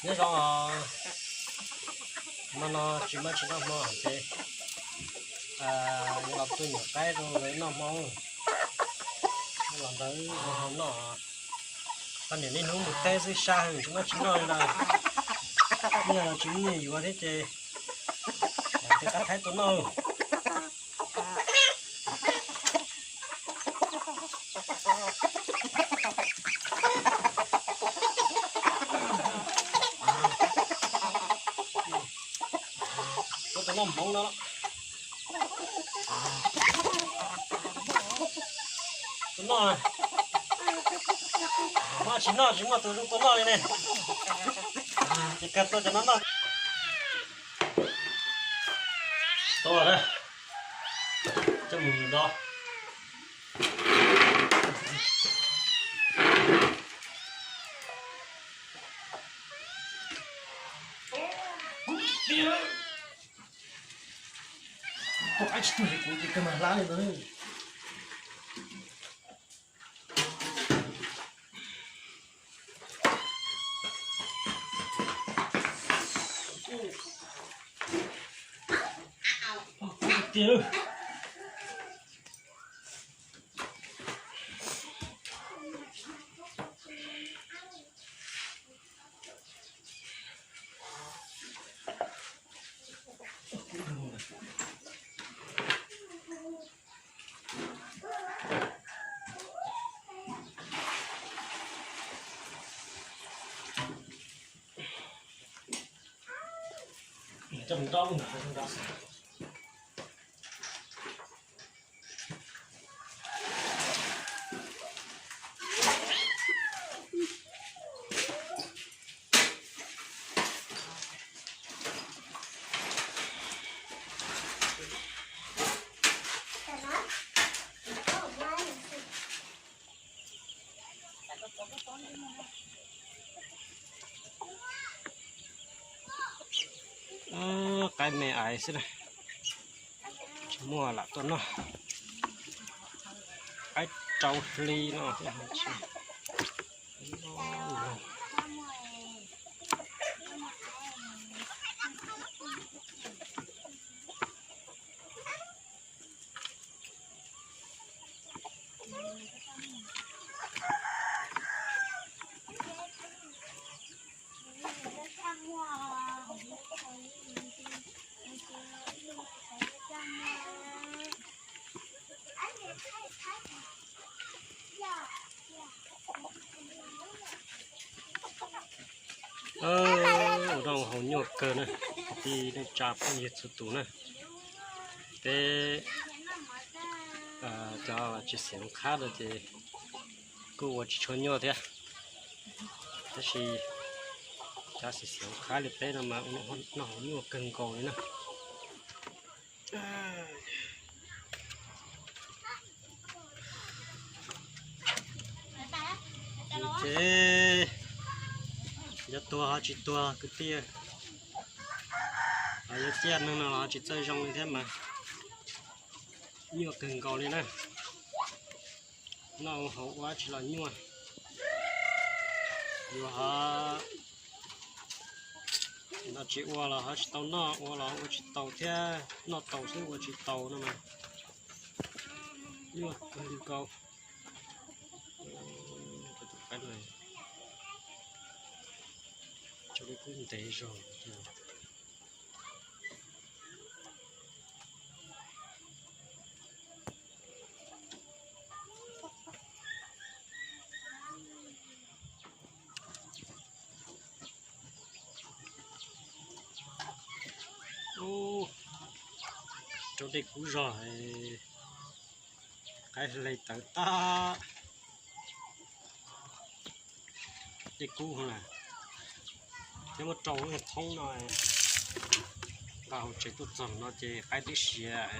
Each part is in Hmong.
Nyob zoo, hmo no tsis muaj tsis noj hmo ces yuav los tua nyuam qaib rau lawv noj hmo. Los ntawd noj, poj niam niaj hnub mus teb xwb sab heev tsis muaj tsis noj li na. Nyiaj los tsis muaj nyiaj yuav thiab ces tej qab thaib tua noj. Tua noj hmoov no. Tua noj, muaj tsis noj tsis muaj tus zoo tua noj li ne. Ces kawg tua cov no noj. Tau lawm, coj mus do. Tus qaib tsis tuag li kuv ces kawg mas hlab li ntawd. Tiag. Qaib me ais xwb na, tsis muaj lam tuaj noj. Qaib rau hli no. Ua zoo haus nyuaj kawg na, kwv tij neej tsa phooj ywg txhua tus na. Peb cov tsis xis khoom qhab no ces kuj ua tsis tshua nyuaj thiab, tab sis cov xis khoom qhab li peb no mas noj haus nyuaj kawg nkaus li na. Ces yog tuag ho tsis tuag kwv tij, yog ciaj neeg no los ho tsis txawj zoo li thiab mas nyuaj kawg nkaus li na. Noj haus ua tsis los nyuaj, yuav ho tsis ua los ho tsis tau noj, ua los ua tsis tau thiab, noj tau xwb ua tsis tau no mas nyuaj kawg nkaus. Tus qaib no tso li kub ntev zog. Rau dej kub zog, qaib hle tawv tag. Dej kub na, thiab muab rau lub niag thoob no, nqa hauv tsev tuaj txog no ces qaib twb siav.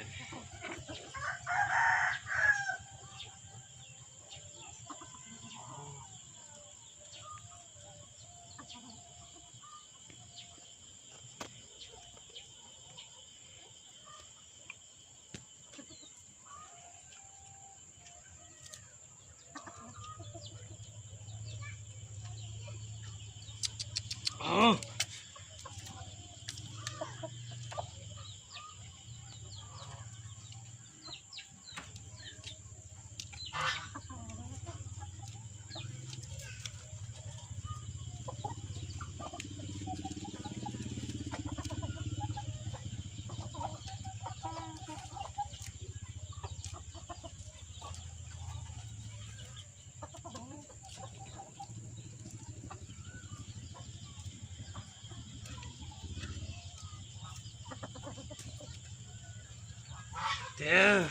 Tiag.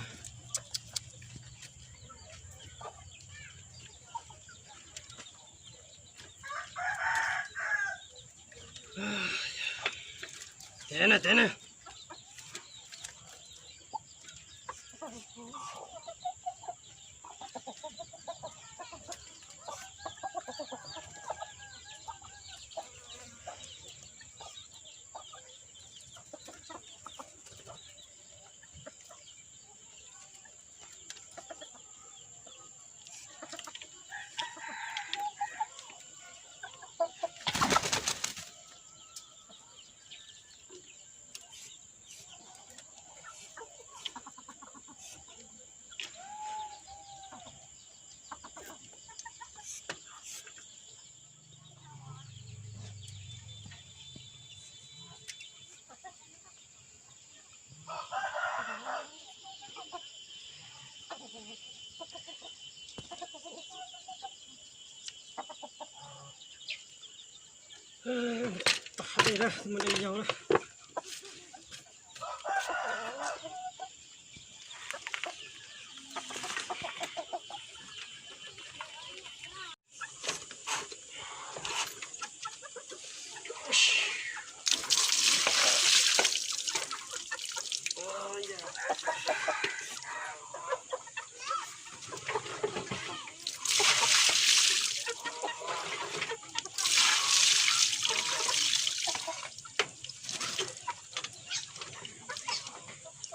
Tiag na, tiag na. Tag dej na, mus de yau na.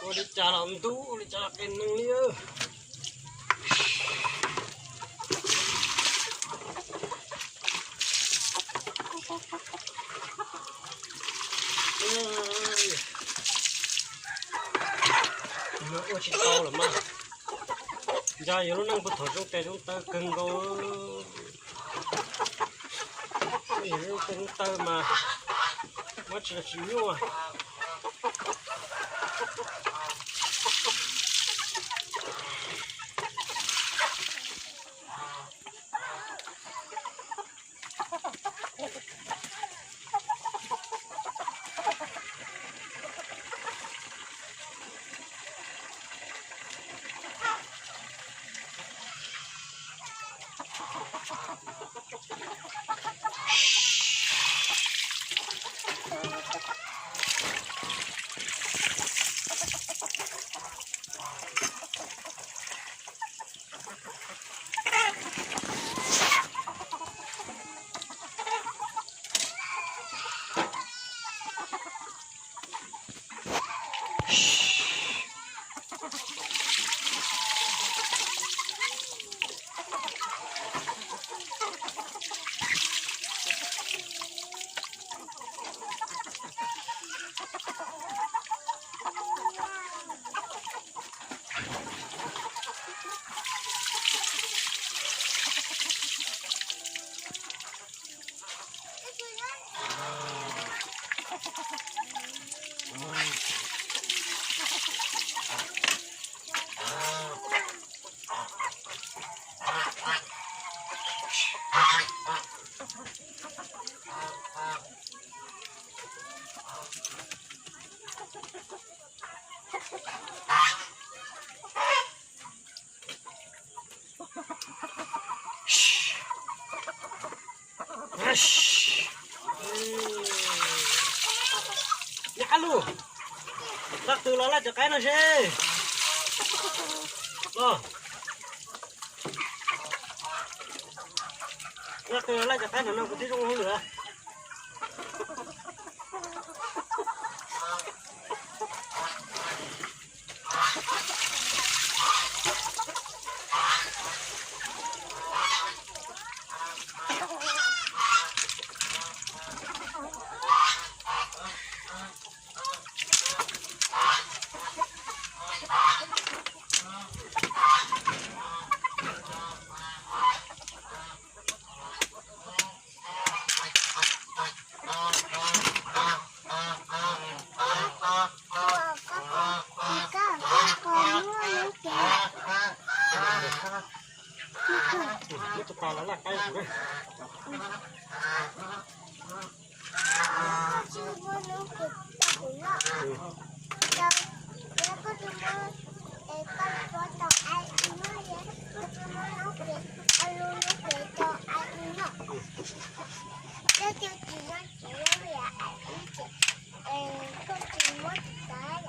Ua li cas los ntub, ua li cas los qe neeg li. Ua tsis tau lawm mas. Ntsa yus lub neej puag thaum zoo tes zoo taw kawg nkaus. Yus lub tes zoo taw mas muab tsis los tsis nyuaj. Nyab lug, leej twg los laij cov qaib no seb. Los, leej twg los laij cov qaib no no kuv twb zoo hauj lwm. Koj tsis muab lub pem rau kuv noj. Koj tsis muab, koj tsis muab rau ai ib noj, koj tsis muab lub pem, lub pem rau ai ib noj. Koj tsis noj tsis nyob li ai ib ces, koj tsis muab tsis tau.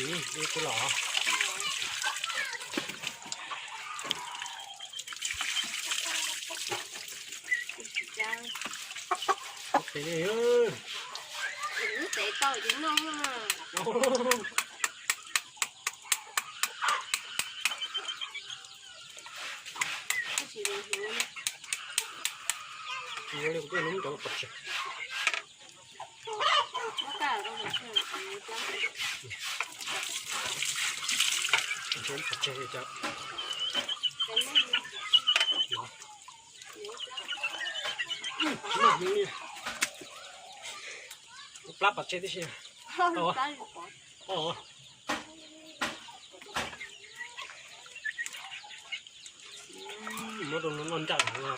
Ib tug los. Tes li. Tes tau ces noj. Tes li kuv twb hnub cov pov tseg. Pov tseg li cov. Plab pov tseg tib si. Muab rau no noj nraj no.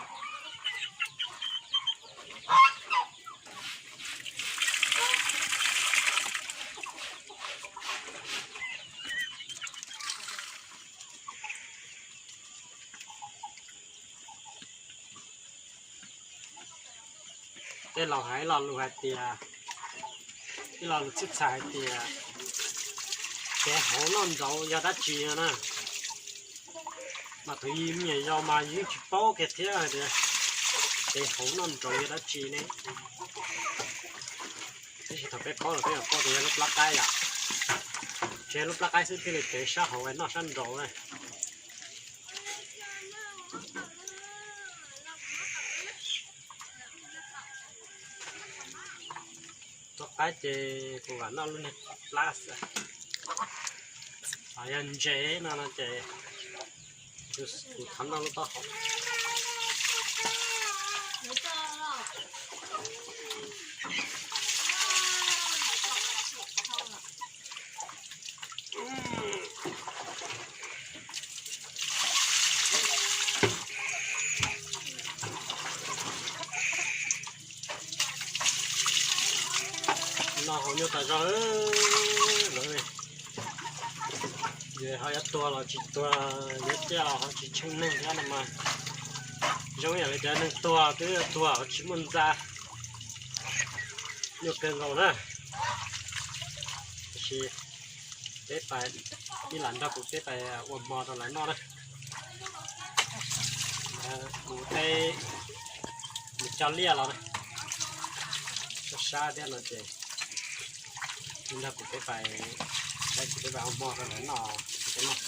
Tej laus hais ib lo lus hais tias, ib lo lus txhib txhais hais tias, tes hauv noj nraud yog dab tsi no na. Mas tus me nyuam yaus mas yeej tsis paub kiag thiab hais tias tes hauv noj nraud yog dab tsi ne. Tab sis thaum peb paub los peb yeej paub tias yog lub plab qaib yom. Tsis yog lub plab qaib xwb thiaj li tes sab hauv noj sab nraud na. Plab qaib ces kuv vam noj lub niag plab xwb. Ho yog ntses no no ces kuv thov noj lub taub hau. No hauv nyuj tas zog lawm. Ho yuav tuag los tsis tuag, yuav ciaj los ho tsis tsheej neeg thiab no mas. Zoo yam li cov neeg tuag twb tuag tsis muaj ntxa, nyuaj kawg nkaus na. Tiam sis peb pais, ib lam nrog kuv peb pais ua hmo rau lawv noj na. Mus teb, mus coj liaj los na, sab sab thiab no ces nrog kuv peb pais, saib kuv peb pais ua hmo rau lawv noj, kuv peb noj.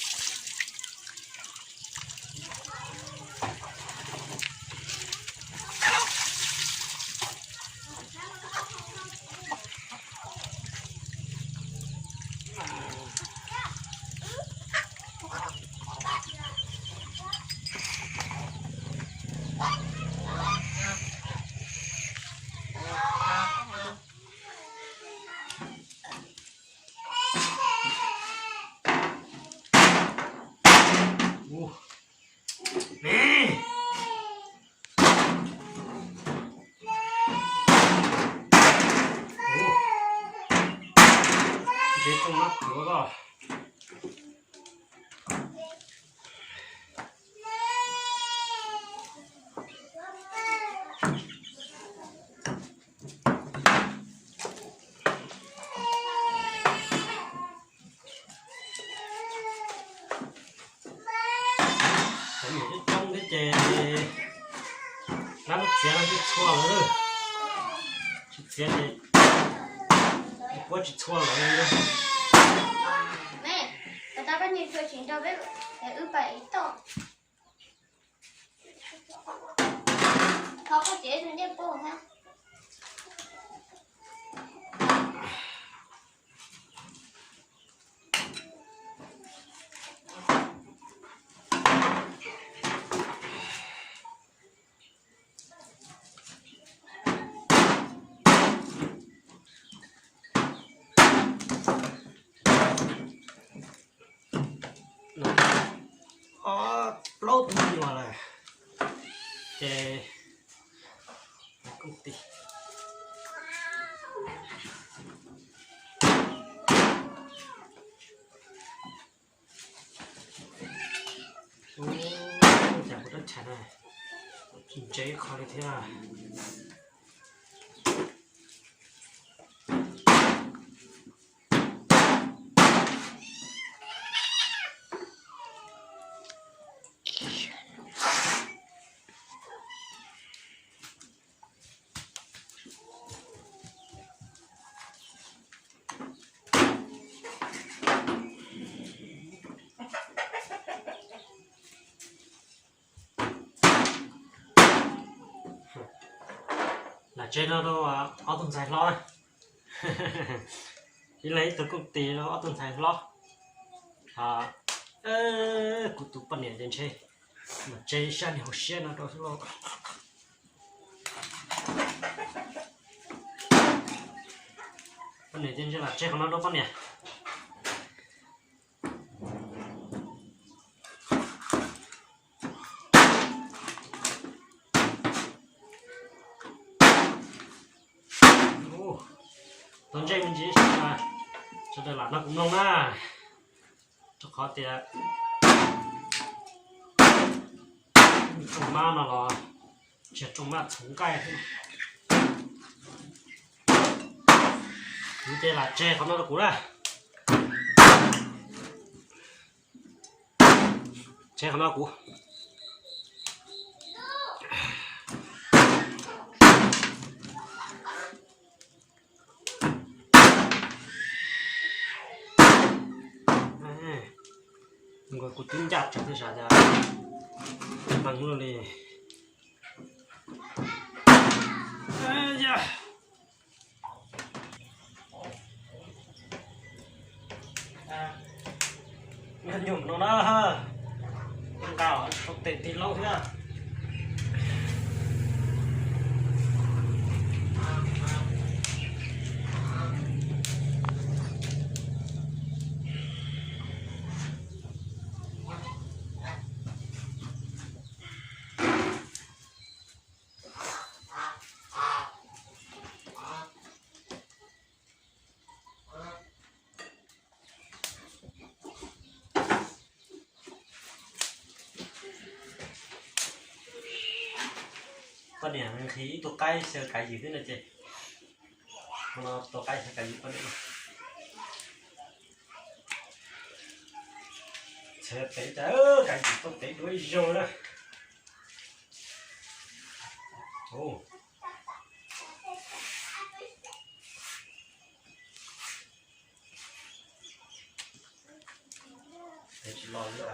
Ntsev rooj mab khuav ko. Cov niam coob coob thiab ces lab lub txiav no twb txhua lawm, tsis txiav ces puab tsis txhua lawm li. Ob plaub tug me nyuam lawm ces kuj tig. Ua cas kuv rab tshais na tsis ntse ib qho li thiab. Lam tseg no rau ob tug ntxhais hlob na. Ib leeg ib tug kooj tis rau ob tug ntxhais hlob. Kuv tus poj niam ces ntshe mam tseg sab niag hauv siab no rau xwb lauj. Poj niam ces ntshe lam tseg qhov no rau poj niam. Tau ntsej me ntsis, sawv daws lam nrog kuv mloog na, rau qhov tias rooj mab no los tsis yog rooj mab txhoov nqaij thiab. Kuv ces lam tseg qhov no rau kuv na. Tseg qhov no kuv. Nkaus kuv twb ncaj tsawv thiab sav cas nplees luaj li. Nyuam no na, nqa rau tes tig lauj thiab. Poj niam nqhis ib tug qaib xyaw kav ywm xwb no ces, no tua qaib xyaw kav ywm poj niam. Txhais tes cas kav ywm tau tev dua ib zaug na. Tev tsis los li.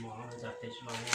Mov no cas tev tsis los li.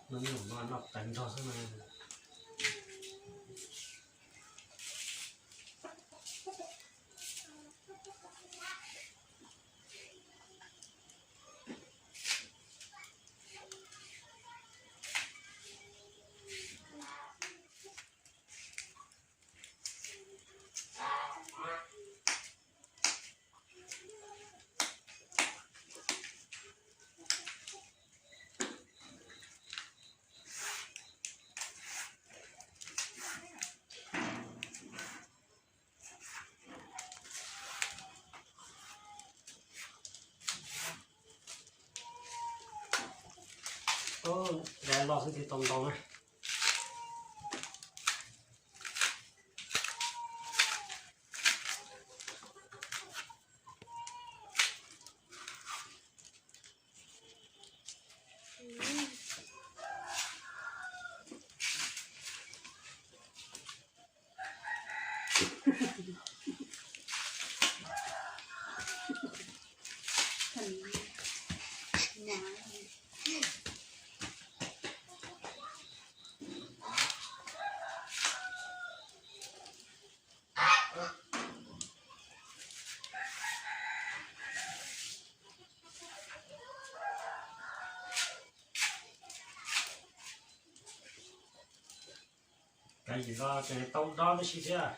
No nyuam no noj qab nrog xwb mas. Ub, los xwb thiaj tau ntau na. Kav ywm los tseem tau dob tib si thiab,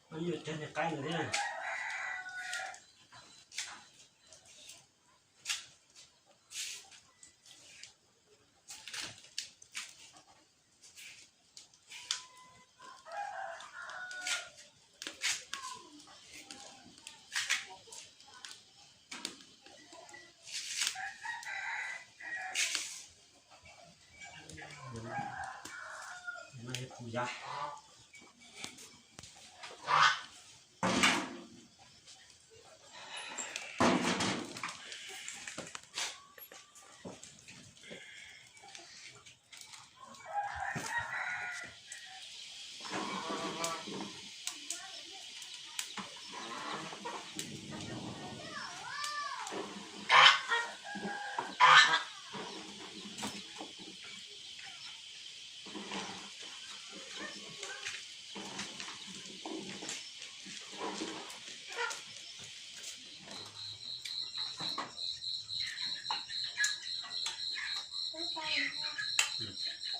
no yuav cog niag qaib ntawd thiab.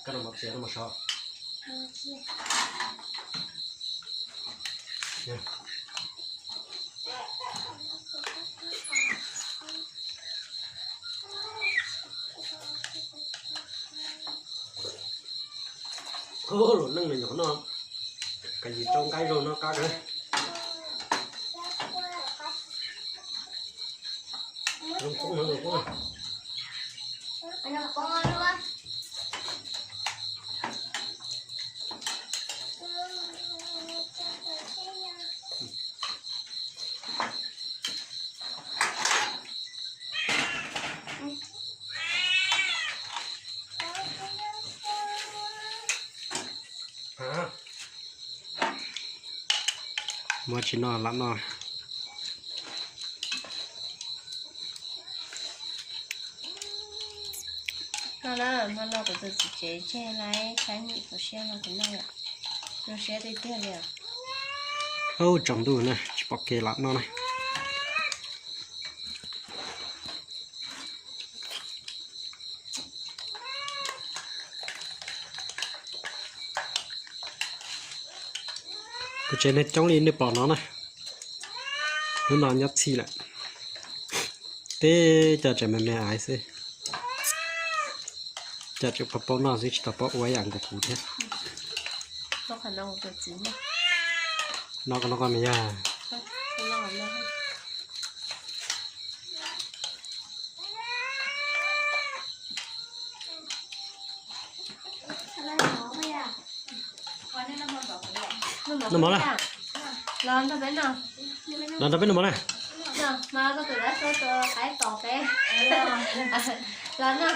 Koj no mov txias no mov sov. Ub, luam neej me nyuam no, kav ywm tsau nqaij zaug no qab kawg. Zoo poob no zoo poob. Muab tsis noj lam noj. Noj na, hmo no kuv tus txiv tsev tseg lawm, tshaib nyim kuv siab no kuv noj lawm. Zoo siab tiag tiag li os. Ub, tsaus ntuj na, tsis pom kev lam noj na. Kuv tsev neeg coob li nej pom no na. Hnub no nyob txhij lawm. Teb cov tseem me me aiv xwb. Cov tseem paub paub noj xwb tsis tau paub ua ib yam nkaus kuv thiab. Noj qhov no me yog. Noj mov na. Los nrog peb noj. Los nrog peb noj mov na. Los noj.